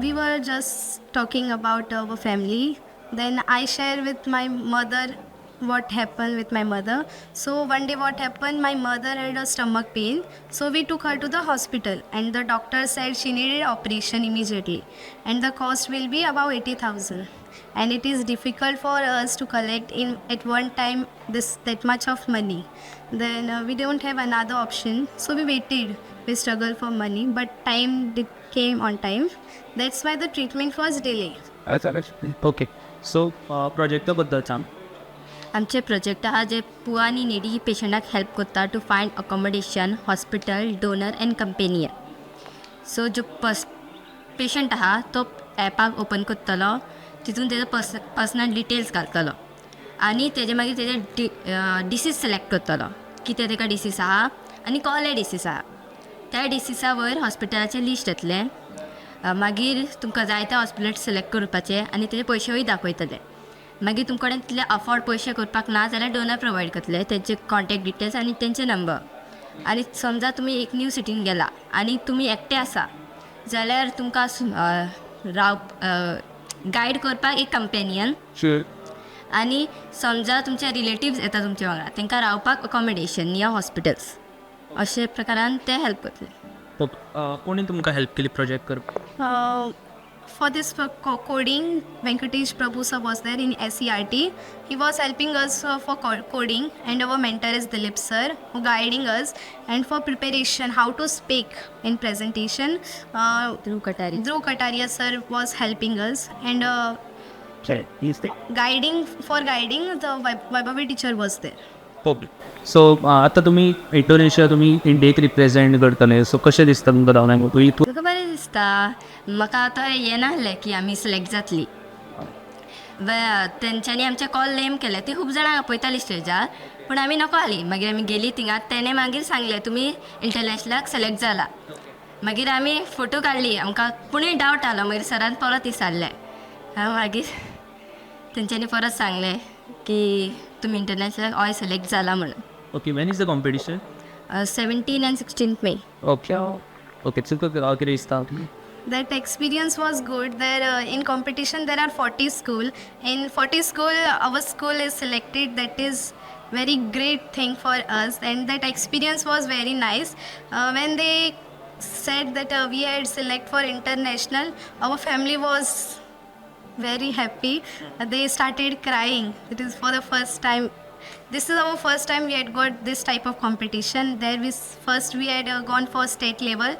We were just talking about our family. Then I share with my mother what happened with my mother. So one day what happened, my mother had a stomach pain. So we took her to the hospital and the doctor said she needed operation immediately and the cost will be about 80,000. And it is difficult for us to collect in at one time this that much of money. Then we don't have another option. So we waited. We struggled for money, but time did came on time. That's why the treatment was delayed. Okay, so प्रोजेक्टा बद्दल सांग. आमचे project आहा जे poor आनी needy पेशंटाक help करता to find accommodation, hospital, donor and companion. So जो patient आहा तो एपाक ओपन करतलो, तितून तेजो पर्सनल डिटेल्स घालतलो आनी तेजे मागीर तेजे डिसीज सिलेक्ट करतलो, कितें तेका डिसीज आहा आनी कहले डिसीज आहा. त्या डिसिसा वयर हॉस्पिटलाचें लिस्ट येतलें, मागीर तुमकां जाय त्या हॉस्पिटल सिलेक्ट करपाचें आनी तेजे पयशेय दाखयतले. मागीर तुमचे कडेन तितले अफोर्ड पयशे करपाक ना जाल्यार डोनर प्रोवायड करतले, तेंचे कॉन्टेक्ट डिटेल्स आनी तेंचे नंबर. आनी समजा तुमी एक न्यू सिटीन गेला आनी तुमी एकटे आसा जाल्यार तुमकां राव गायड करपाक एक कंपेनियन, आनी समजा तुमचे रिलेटिव्स येता तुमच्या वांगडा तांकां रावपाक अकोमोडेशन नियर हॉस्पिटल्स, अशे प्रकारान ते हेल्प करतले. कोणी तुमकां हेल्प केली प्रोजेक्ट करपाक? For this coding, Venkatesh Prabhu sir was there in SCERT. He was helping us for coding, and our mentor is Dilip sir, who guiding us. And for preparation, how to speak in presentation, Dhruv Kataria. Dhruv Kataria sir was helping us, and guiding for guiding the Vaibhavi teacher was there. Okay, so आतां तुमी Indonesia तुमी इंडियेक represent करतले, so कशें दिसता तुमकां रावनाक? म्हाका बरें दिसता. म्हाका आतां हें नासलें की आमी सिलेक्ट जातली. तेंच्यांनी आमचें कॉल नेम केलें, ती खूब जाणां आपयताली स्टेजार, पूण आमी नको आली. मागीर आमी गेली थिंगा, तेणें मागीर सांगलें तुमी इंटरनॅशनलाक सिलेक्ट जाला. मागीर आमी फोटो काडली, आमकां पुणूय डावट आलो, मागीर सरान परत विचारलें, मागीर तेंच्यांनी परत सांगलें की तुमी इंटरनॅशनल ऑय सिलेक्ट जाला म्हणून. Okay, when is the competition? 17 and 16 May. Okay okay, तुका कितें दिसता? That experience was good. There in competition there are 40 school. In 40 school our school is selected. That is very great thing for us, and that experience was very nice. When they said that we had select for international, our family was very happy. They started crying. It is for the first time. This is our first time we had got this type of competition. There we first we had gone for state level.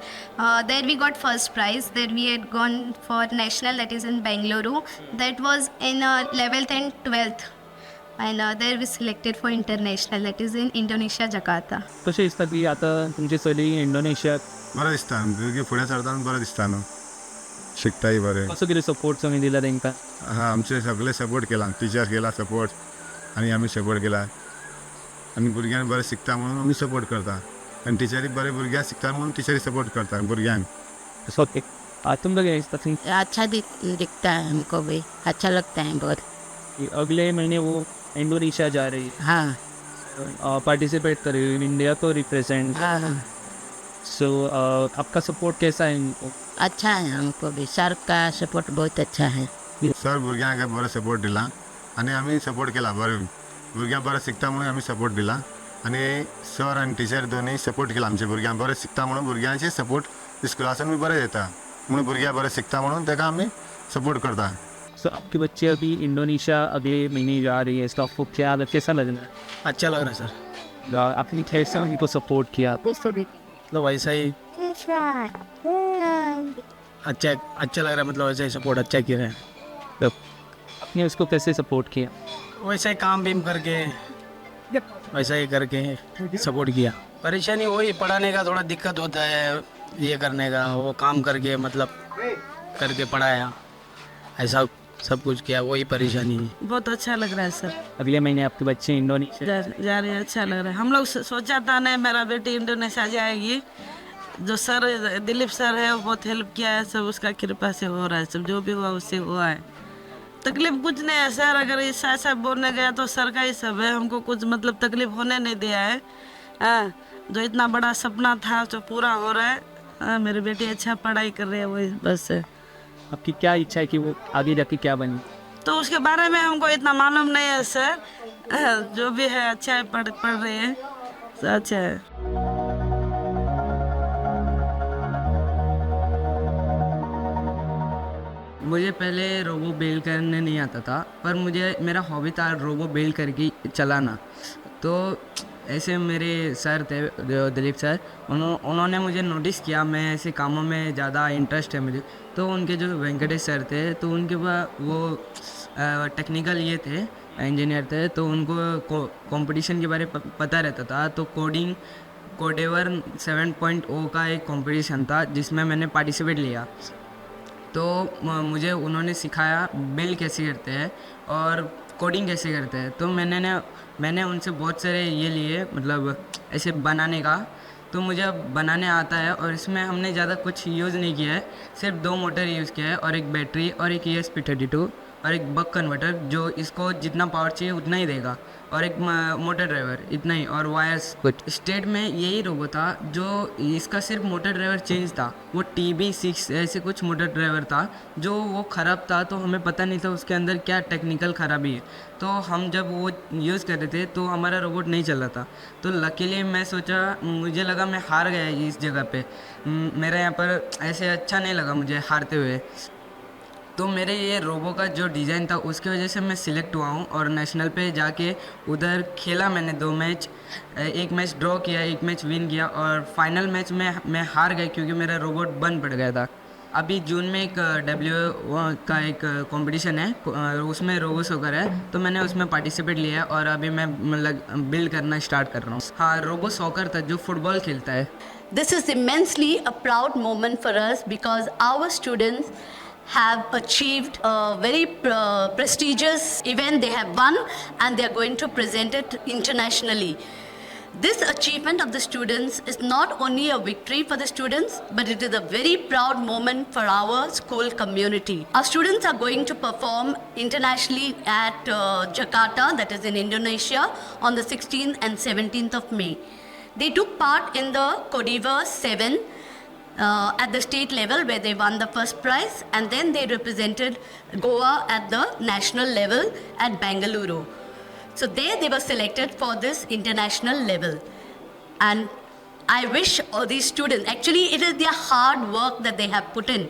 There we got first prize. There we had gone for national, that is in Bengaluru. That was in 11th and 12th. And there we selected for international, that is in Indonesia, Jakarta. कशें दिसता की आतां तुमचे चली इंडोनेशियाक? बरें दिसता, भुरगीं फुडें सरता बरें दिसता न्हू, शिकताय बरें. कसो कितें सपोर्ट तुमी दिला तांकां? हां, आमचे सगळे सपोर्ट केला, टिचर्स केला सपोर्ट, आनी आमी सपोर्ट केला, आनी भुरग्यांक बरें शिकता म्हणून आमी सपोर्ट करता, आनी टिचरी बरें भुरग्यांक शिकता म्हणून टिचरी सपोर्ट करता भुरग्यांक. ओके, तुमकां कितें दिसता? अच्छा दिखता है हमको भी, अच्छा लगता है बहुत. अगले महीने वो इंडोनेशिया जा रही है. हाँ, पार्टिसिपेट कर रही है, इंडिया को रिप्रेजेंट. हाँ. सो आपका सपोर्ट कैसा है इनको? अच्छा है हमको भी, सर का सपोर्ट बहुत अच्छा है. सर भुरग्यांक बरो सपोर्ट दिला आनी आमी सपोर्ट केला, बरें भुरग्यांक बरें शिकता म्हणून आमी सपोर्ट दिला, आनी सर आनी टिचर दोनूय सपोर्ट केला आमच्या भुरग्यांक बरें शिकता म्हणून. भुरग्यांचे सपोर्ट स्कुलासून बी बरें येता म्हणून भुरग्यांक बरें शिकता म्हणून ताका आमी सपोर्ट करता. सो आपके बच्चे अभी इंडोनेशिया अगले महीने जा रही है, तो आपको क्या कैसा लग रहा है? अच्छा लग रहा है सर. आपने कैसे उनको सपोर्ट किया? मतलब वैसा ही अच्छा अच्छा लग रहा है, मतलब वैसा ही सपोर्ट अच्छा किया है. तो आपने उसको कैसे सपोर्ट किया? वैसा ही काम बीम करके, वैसा ही करके सपोर्ट किया. परेशानी वही पढ़ाने का थोड़ा दिक्कत होता है, ये करने का, वो काम करके मतलब करके पढ़ाया, ऐसा सब कुछ किया, वही परेशानी है. बहुत अच्छा लग रहा है सर. अगले महीने आपके बच्चे इंडोनेशिया जा रहे हैं, अच्छा लग रहा है. हम लोग सोचा था नहीं मेरा बेटी इंडोनेशिया जाएगी. जो सर दिलीप सर है वो बहुत हेल्प किया है, सब उसका कृपा से हो रहा है, सब जो भी हुआ उससे हुआ है. तकलीफ कुछ नहीं है सर, अगर ऐसा ऐसा बोलने गया तो सर का ही सब है, हमको कुछ मतलब तकलीफ होने नहीं दिया है. हाँ, जो इतना बड़ा सपना था जो पूरा हो रहा है. हाँ, मेरी बेटी अच्छा पढ़ाई कर रही है, वही बस है. आपकी क्या इच्छा है कि वो आगे जाके क्या बने? तो उसके बारे में हमको इतना मालूम नहीं है सर। जो भी है अच्छा है, पढ़ पढ़ रहे हैं तो अच्छा है। मुझे पहले रोबो बिल्ड करने नहीं आता था, पर मुझे मेरा हॉबी था रोबो बिल्ड करके चलाना। तो ऐसे मेरे सर थे जो दिलीप सर, उन्होंने मुझे नोटिस किया, मैं ऐसे कामों में ज़्यादा इंटरेस्ट है मुझे। तो उनके जो वेंकटेश सर थे, तो उनके पास वो टेक्निकल ये थे, इंजीनियर थे, तो उनको कंपटीशन के बारे में पता रहता था। तो कोडिंग कोडेवर 7.0 का एक कंपटीशन था जिसमें मैंने पार्टिसिपेट लिया। तो मुझे उन्होंने सिखाया बिल्ड कैसे करते हैं और कोडिंग कैसे करते हैं। तो मैंने उनसे बहुत सारे ये लिए, मतलब ऐसे बनाने का। तो मुझे अब बनाने आता है और इसमें हमने ज़्यादा कुछ यूज़ नहीं किया है, सिर्फ 2 मोटर यूज़ किया है और एक बैटरी और एक ESP32 और एक बक कन्वर्टर जो इसको जितना पावर चाहिए उतना ही देगा, और एक मोटर ड्राइवर, इतना ही, और वायर्स कुछ। स्टेट में यही रोबो था जो इसका सिर्फ मोटर ड्राइवर चेंज था, वो TB6 ऐसे कुछ मोटर ड्राइवर था जो वो ख़राब था। तो हमें पता नहीं था उसके अंदर क्या टेक्निकल ख़राबी है। तो हम जब वो यूज़ कर रहे थे तो हमारा रोबोट नहीं चल रहा था। तो लकीली मैं सोचा, मुझे लगा मैं हार गया इस जगह पर, मेरा यहाँ पर ऐसे अच्छा नहीं लगा मुझे हारते हुए। तो मेरे ये रोबो का जो डिज़ाइन था उसकी वजह से मैं सिलेक्ट हुआ हूँ और नेशनल पे जाके उधर खेला मैंने 2 मैच, एक मैच ड्रॉ किया, एक मैच विन किया और फाइनल मैच में मैं हार गया क्योंकि मेरा रोबोट बंद पड़ गया था। अभी जून में एक डब्ल्यू का एक कंपटीशन है, उसमें रोबो सॉकर है, तो मैंने उसमें पार्टिसिपेट लिया और अभी मैं मतलब बिल्ड करना स्टार्ट कर रहा हूँ। हाँ, रोबो सॉकर था जो फुटबॉल खेलता है। This is immensely a proud moment for us because our students have achieved a very prestigious event. They have won and they are going to present it internationally. This achievement of the students is not only a victory for the students, but it is a very proud moment for our school community. Our students are going to perform internationally at Jakarta, that is in Indonesia, on the 16th and 17th of May. They took part in the Codeavour 7 at the state level, where they won the first prize, and then they represented Goa at the national level at Bangalore. So there they were selected for this international level. And I wish all these students, actually it is their hard work that they have put in.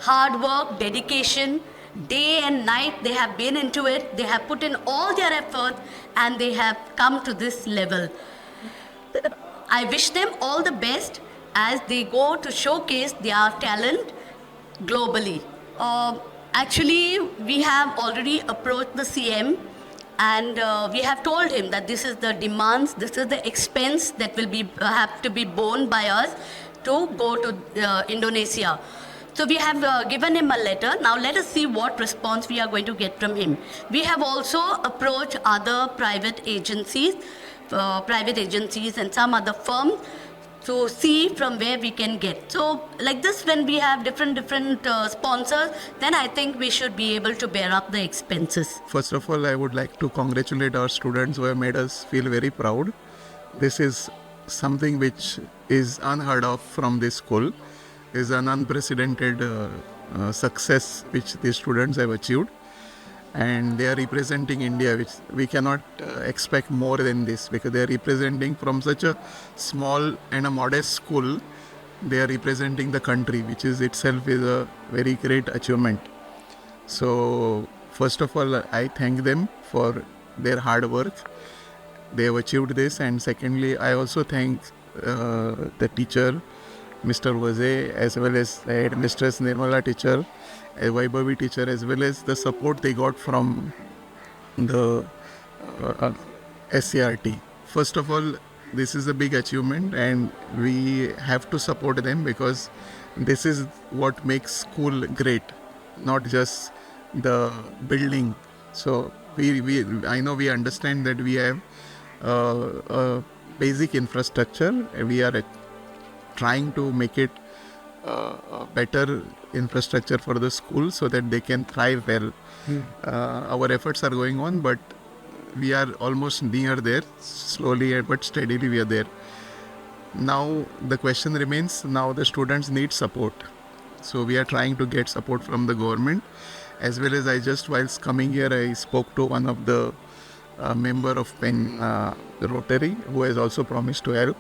Hard work, dedication, day and night they have been into it. They have put in all their effort and they have come to this level. I wish them all the best as they go to showcase their talent globally. Actually, we have already approached the CM and we have told him that this is the demands, this is the expense that will be have to be borne by us to go to Indonesia. So we have given him a letter. Now let us see what response we are going to get from him. We have also approached other private agencies and some other firms to see from where we can get. So like this, when we have different sponsors, then I think we should be able to bear up the expenses. First of all, I would like to congratulate our students who have made us feel very proud. This is something which is unheard of from this school. Is an unprecedented success which the students have achieved, and they are representing India, which we cannot expect more than this, because they are representing from such a small and a modest school. They are representing the country, which is itself is a very great achievement. So first of all, I thank them for their hard work. They have achieved this. And secondly, I also thank the teacher, Mr. Vaze, as well as the headmistress Nirmala teacher, Vaibhavi teacher, as well as the support they got from the SCRT. First of all, this is a big achievement and we have to support them, because this is what makes school great, not just the building. So we I know we understand that we have a basic infrastructure. We are trying to make it a better infrastructure for the school so that they can thrive well. Our efforts are going on, but we are almost near there. Slowly but steadily we are there. Now the question remains, now the students need support. So we are trying to get support from the government, as well as I just whilst coming here I spoke to one of the member of Pen Rotary who has also promised to help,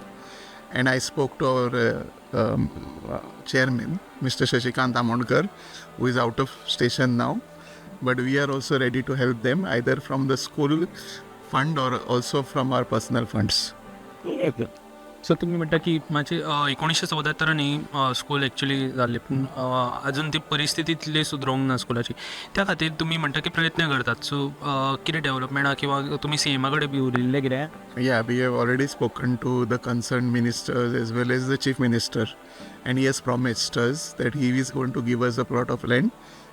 and I spoke to our chairman, Mr. Shashikant Amonkar, who is out of station now, but we are also ready to help them either from the school fund or also from our personal funds. So तुमी म्हणटा की मातशें 1974 न्ही school actually जाल्लें, पूण अजून ती परिस्थिती तितली सुदरोंक ना स्कुलाची, त्या खातीर तुमी म्हणटा की प्रयत्न करतात. सो कितें डेवलपमेंट आहा किंवा तुमी सीएमा कडेन बी उलयल्लें कितें? Yeah, we have already spoken to the concerned ministers as well as the chief minister, and he has promised us that he is going to give us a plot of land,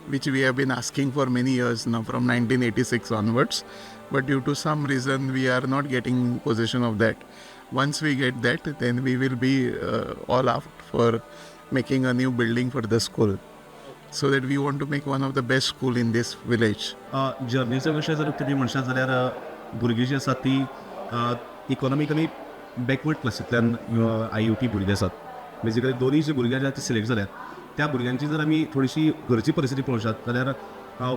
which we have been asking for many years now, from 1986 onwards. But due to some reason, we are not getting possession of that. Once we get that, then we will be all out for making a new building for the school, so that we want to make one of the best school in this village. जर्नीचो विशय जर तुमी म्हणशात जाल्यार भुरगीं जीं आसात ती economically backward क्लासींतल्यान IUT भुरगीं आसात. बेजिकली दोनूय जी भुरगीं आसात ती सिलेक्ट जाल्यात. त्या भुरग्यांची जर आमी थोडीशी घरची परिस्थिती पळोवशात जाल्यार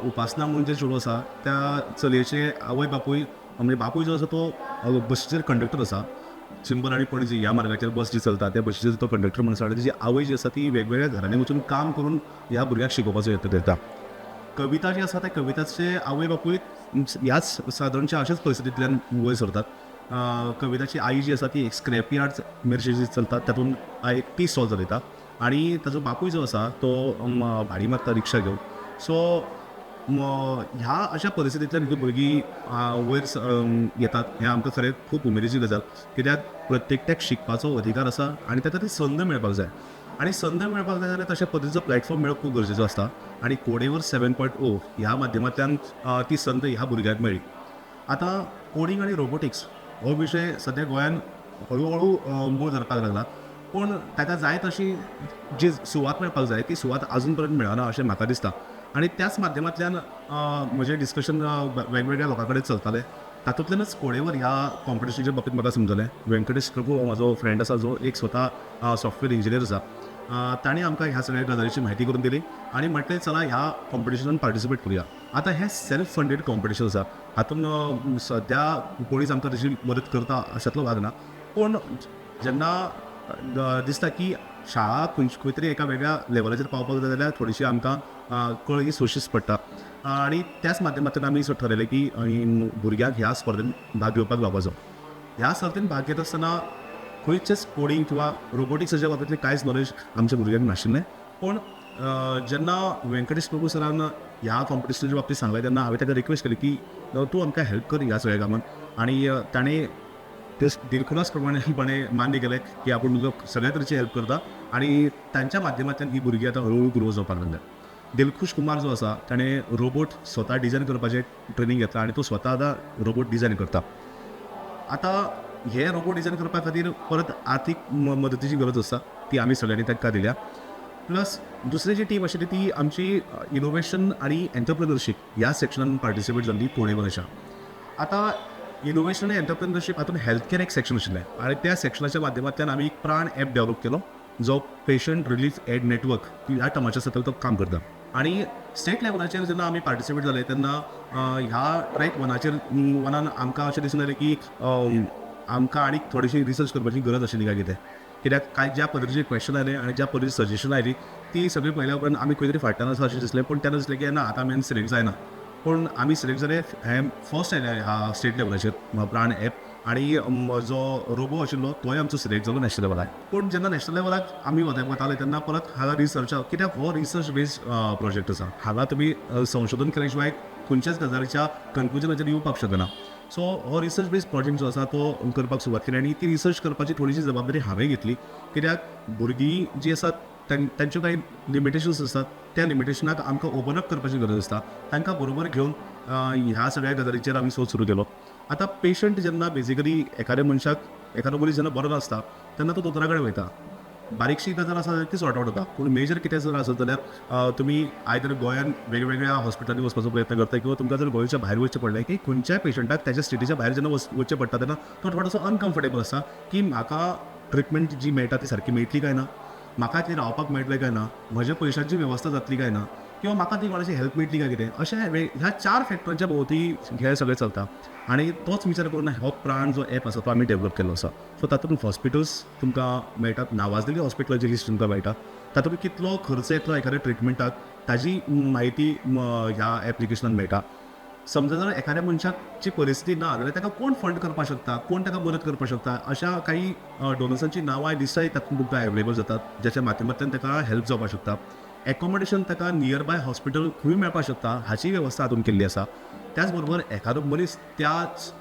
उपासना म्हणून जें चेडूं आसा त्या चलयेचे आवय बापूय म्हणजे बापूय जो आसा तो बसीचेर कंडक्टर आसा. चिंबल आनी पणजी ह्या मार्गाचेर बस जी चलता त्या बसीचेर तो कंडक्टर म्हणून आसा. आनी ताची आवय जी आसा ती वेगवेगळ्या घरांनी वचून काम करून ह्या भुरग्याक शिकोवपाचो यत्न करता. कविता जी आसा त्या कविताचे आवय बापूय ह्याच सादारणच्या अशाच परिस्थितींतल्यान वयर सरतात. कविताची आई जी आसा ती एक स्क्रॅप यार्ड मिरची जी चलता तातूंत एक टी स्टॉल चलयता आनी ताजो बापूय जो आसा तो भाडी मारता रिक्षा घेवन. सो ह्या अशा परिस्थितींतल्यान हीं भुरगीं वयर येतात हें आमकां खरें खूब उमेदीची गजाल, कित्याक प्रत्येकट्याक शिकपाचो अधिकार आसा आनी ताका ती संद मेळपाक जाय. आनी संद मेळपाक जाय जाल्यार तशा पद्दतीचो प्लॅटफॉर्म मेळप खूब गरजेचो आसता आनी कोडेवर 7.0 ह्या माध्यमांतल्यान ती संद ह्या भुरग्यांक मेळ्ळी. आतां कोडींग आनी रोबोटिक्स हो विशय सद्या गोंयांत हळू हळू मूळ धरपाक लागला, पूण ताका जाय तशी जी सुवात मेळपाक जाय ती सुवात आजून पर्यंत मेळना अशें म्हाका दिसता. आनी त्याच माध्यमांतल्यान म्हजें डिस्कशन वेगवेगळ्या लोकां कडेन चलतालें. तातूंतल्यानच कोडेवर ह्या कॉम्पिटिशनाच्या बाबतींत म्हाका समजलें. व्यंकटेश प्रभू हो म्हाजो फ्रेंड आसा जो एक स्वता सॉफ्टवेअर इंजिनियर आसा. ताणें आमकां ह्या सगळ्या गजालीची म्हायती करून दिली आनी म्हटलें चला ह्या कॉम्पिटिशनान पार्टिसिपेट करुया. आतां हें सेल्फ फंडेड कॉम्पिटिशन आसा, हातूंत सद्या कोणीच आमकां तशी मदत करता अशांतलो भाग ना, पूण जेन्ना दिसता की शाळा खंय तरी एका वेगळ्या लेवलाचेर पावपाक जाय जाल्यार थोडीशी आमकां कळ ही सोंशीच पडटा. आनी त्याच माध्यमांतल्यान आमी ठरयलें की भुरग्यांक ह्या स्पर्धेन भाग घेवपाक लावपाचो. ह्या सर्तीन भाग घेत आसतना खंयचेच कोडींग किंवा रोबोटिक्साच्या बाबतींतलें कांयच नॉलेज आमच्या भुरग्यांक नाशिल्लें. पूण जेन्ना व्यंकटेश प्रभू सरान ह्या कॉम्पिटिशनाच्या बाबतींत सांगलें तेन्ना हांवें ताका रिक्वेस्ट केली की तूं आमकां हेल्प कर ह्या सगळ्या कामांत, आनी ताणें ते दिलखुलास प्रमाणेपणे मान्य केलें की आपूण तुका सगळ्या तरेची हेल्प करता आनी तांच्या माध्यमांतल्यान ही भुरगीं आतां हळू हळू ग्रो जावपाक लागल्या. दिलखुश कुमार जो आसा ताणें रोबोट स्वता डिजायन करपाचें ट्रेनींग घेतलां आनी तो स्वता आतां रोबोट डिजायन करता. आतां हे रोबोट डिजायन करपा खातीर परत आर्थीक मदतीची गरज आसता, ती आमी सगळ्यांनी तांकां दिल्या. प्लस दुसरी जी टीम आशिल्ली ती आमची इनोवेशन आनी एंटरप्रेनरशीप ह्या सेक्शनान पार्टिसिपेट जाल्ली कोडेवराच्या. आतां इनोवेशन आनी एंटरप्रेनरशीप हातूंत हेल्थ केअर एक सेक्शन आशिल्लें आनी त्या सेक्शनाच्या माध्यमांतल्यान आमी एक प्राण एप डेवलप केलो जो पेशंट रिलीफ एड नेटवर्क ह्या टर्माच्या सकयल तो काम करता. आनी स्टेट लेवलाचेर जेन्ना आमी पार्टिसिपेट जाले तेन्ना ह्या ट्रॅक वनान आमकां अशें दिसून आयलें की आमकां आनीक थोडीशी रिसर्च करपाची गरज आशिल्ली काय कितें, कित्याक कांय ज्या पद्दतीचे क्वेश्चन आयले आनी ज्या पद्दतीचे सजेशन आयली ती सगळीं पळयल्या उपरांत आमी खंय तरी फाटल्यान आसा अशें दिसलें. पूण तेन्ना दिसलें की ना आतां आमी सिलेक्ट जायना, पूण आमी सिलेक्ट जाले. हें फर्स्ट आयलें ह्या स्टेट लेवलाचेर प्राण एप आनी जो रोबो आशिल्लो तोय आमचो सिलेक्ट जालो नॅशनल लेवलाक. पूण जेन्ना नॅशनल लेवलाक आमी वताले तेन्ना परत हांगा रिसर्च, कित्याक हो रिसर्च बेस्ड प्रोजेक्ट आसा, हांगा तुमी संशोधन केल्या शिवाय खंयच्याच गजालीच्या कन्क्लुजनाचेर येवपाक शकना. सो हो रिसर्च बेस्ड प्रोजेक्ट जो आसा तो करपाक सुरवात केली आनी ती रिसर्च करपाची थोडीशी जबाबदारी हांवें घेतली, कित्याक भुरगीं जीं आसात तांच्यो कांय लिमिटेशन्स आसतात, त्या लिमिटेशनाक आमकां ओपन अप करपाची गरज आसता. तांकां बरोबर घेवन ह्या सगळ्या गजालीचेर आमी सोद सुरू केलो. आतां पेशंट जेन्ना बेजिकली एखाद्या मनशाक एखादो मनीस जेन्ना बरो नासता तेन्ना तो दोतोरा कडेन वयता, बारीकशी गजाल आसा जाल्यार ती सॉर्ट आवट जाता. पूण मेजर कितें जर आसत जाल्यार तुमी आयदर गोंयान वेगवेगळ्या हॉस्पिटलांनी वचपाचो प्रयत्न करता किंवा तुमकां जर गोंयच्या भायर वचचें पडलें की खंयच्याय पेशंटाक ताच्या स्टेटीच्या भायर जेन्ना वचचें पडटा तेन्ना तो थोडोसो अनकम्फर्टेबल आसता की म्हाका ट्रिटमेंट जी मेळटा ती सारकी मेळटली काय ना, म्हाका थंय रावपाक मेळटलें काय ना, म्हज्या पयशांची वेवस्था जातली काय ना, किंवा म्हाका ती कोणाची हेल्प मेळटली काय कितें, अशें ह्या 4 फॅक्टरांच्या भोंवती हें सगळें चलता. आनी तोच विचार करून हो प्राण जो एप आसा तो आमी डेवलप केल्लो आसा. सो तातूंत हॉस्पिटल्स तुमकां मेळटात, नावाजलेली हॉस्पिटलाची लिस्ट तुमकां मेळटा, तातूंत कितलो खर्च येतलो एखाद्या ट्रिटमेंटाक ताजी म्हायती ह्या एप्लिकेशनान मेळटा. समजा जर एखाद्या मनशाची परिस्थिती ना जाल्यार ताका कोण फंड करपाक शकता, कोण ताका मदत करपाक शकता, अशा काही डोनर्सांची नांवां लिस्टाय तातूंत तुमकां अवेलेबल जातात, ज्याच्या माध्यमांतल्यान ताका हेल्प जावपाक शकता. एकोमोडेशन ताका नियर बाय हॉस्पिटल खंय मेळपाक शकता हाची वेवस्था हातूंत केल्ली आसा. त्याच बरोबर एखादो मनीस त्याच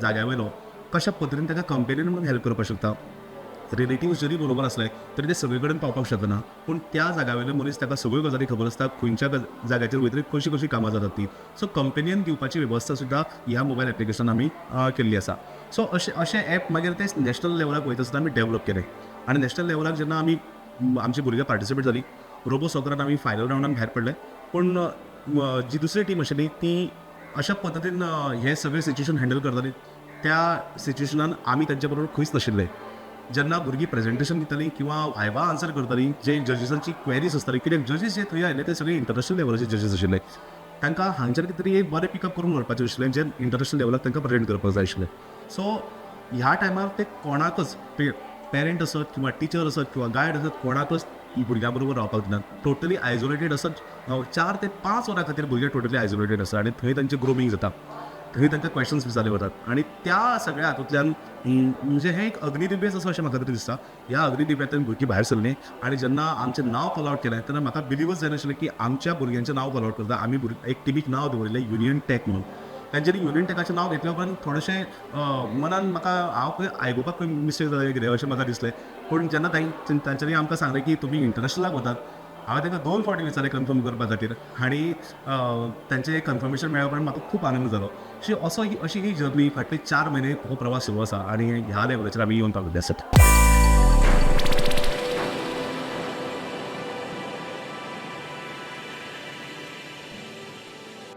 जाग्या वयलो कशा पद्दतीन ताका कंपेनीन म्हणून हेल्प करपाक शकता. रिलेटिव्स जरी बरोबर आसले तरी ते सगळे कडेन पावपाक शकना, पूण त्या जाग्या वयले मनीस ताका सगळ्यो गजाली खबर आसता, खंयच्या जाग्याचेर वयतरी कशी कशी कामां जातात ती. सो कंपेनियन दिवपाची वेवस्था सुद्दां ह्या मोबायल एप्लिकेशन आमी केल्ली आसा. सो अशें अशें एप मागीर ते नॅशनल लेवलाक वयता आसतना आमी डेवलप केलें आनी नॅशनल लेवलाक जेन्ना आमी आमची भुरगीं पार्टिसिपेट जाली रोबो सॉकरान आमी फायनल रावंडान भायर पडले. पूण जी दुसरी टीम आशिल्ली ती अशा पद्दतीन हें सगळें सिच्युएशन हँडल करताली, त्या सिच्युएशनान आमी तांच्या बरोबर खंयच नाशिल्ले. जेन्ना भुरगीं प्रेजेंटेशन दितालीं किंवा वायवा आन्सर करतालीं, जे जजीसांची क्वेरीज आसताली, कित्याक जजीस जे थंय आयिल्ले ते सगळे इंटरनॅशनल लेवलाचे जजीस आशिल्ले, तांकां हांगच्यान कितें तरी एक बरें पिकअप करून व्हरपाचें आशिल्लें जें इंटरनॅशनल लेवलाक तांकां प्रेजेंट करपाक जाय आशिल्लें. सो ह्या टायमार ते कोणाकच पेरंट आसत किंवा टिचर आसत किंवा गायड आसत कोणाकच भुरग्यां बरोबर रावपाक दिनात, टोटली आयसोलेटेड आसत. 4 ते 5 वरां खातीर भुरगे टोटली आयसोलेटेड आसता आनी थंय तांचें ग्रुमींग जाता, थंय तांकां क्वेशन्स विचारले वतात आनी त्या सगळ्या हातूंतल्यान म्हणजे हें एक अग्निदिव्यच आसा अशें म्हाका तरी दिसता. ह्या अग्निदिव्यांतल्यान भुरगीं भायर सरलीं आनी जेन्ना आमचें नांव कॉल आवट केलें तेन्ना म्हाका बिलीवच जायनाशिल्लें की आमच्या भुरग्यांचें नांव कॉल आउट करता. आमी एक टिमीक नांव दवरिल्लें युनियन टॅक म्हणून. तांच्यांनी युनियन टॅकाचें नांव घेतल्या उपरांत थोडेशें मनान म्हाका हांव खंय आयकुपाक खंय मिस्टेक जालें कितें अशें म्हाका दिसलें. पूण जेन्ना तांच्यांनी आमकां सांगलें की तुमी इंटरनॅशनलाक वतात, हांवें तांकां 2 फावटी विचारलें कन्फर्म करपा खातीर आनी तांचें कन्फर्मेशन मेळ्ळ्या उपरांत म्हाका खूब आनंद जालो. अशी ही जर्नी फाटले 4 म्हयने हो प्रवास सुरू आसा आनी ह्या लेवलाचेर आमी येवन पाविल्ले आसात.